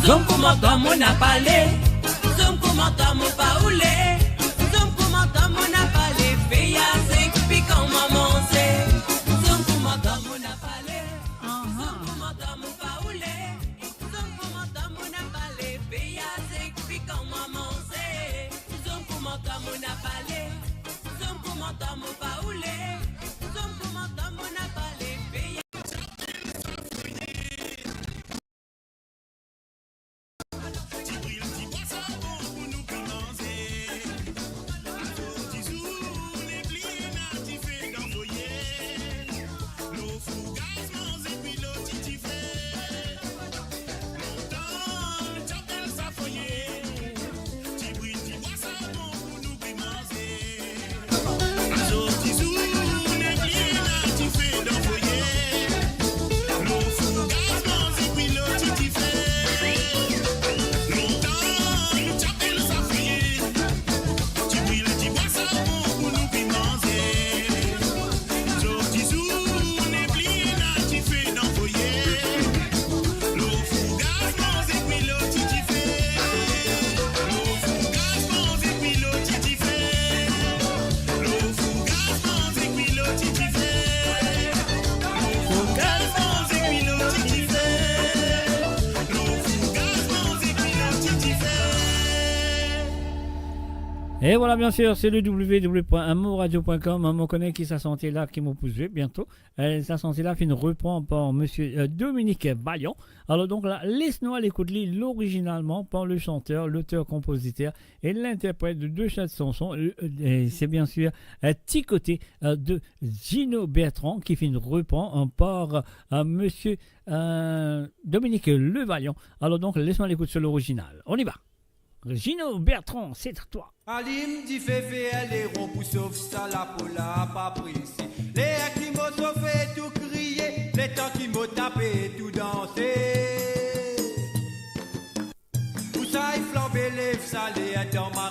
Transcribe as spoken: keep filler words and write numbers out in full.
Zom kouma twa mo na pale, zom kouma twa mo pa oule, zom kouma twa mo na pale, fer a zink pikan mo manze. Zom kouma twa mo na pale, zom kouma twa mo pa oule, zom kouma twa mo na pale, fer a zink pikan mo manze. Zom kouma twa mo na pale, zom kouma twa mo pa oule, zom kouma twa mo na pale, fer a E vwala, bien sir, se le w w w pwen mo radio pwen com. Mo kone ki sa sante la ki mo pou zwe biento. E sa sante la finn repran par misie, euh, Dominique Bayon. Alor donk la, les nou al ekout li lorizinalman par le chanteur, l'auteur, compositeur et l'interprète de, de cette chanson, euh, euh, c'est bien sûr, euh, Ti Kote, euh, de Gino Bertrand ki finn repran, euh, par, euh, misie, euh, Dominique Le Vaillant. Alor donk, les nou al ekout so lorizinal. On y va. Gino Bertrand, c'est à toi. Alim dife, fer leron pou sof sa lapo la pa prese. Ler ki mo sofe tou kriye, letan ki mo tape tou danse. Pou sa flanbe lev sa ler dan ma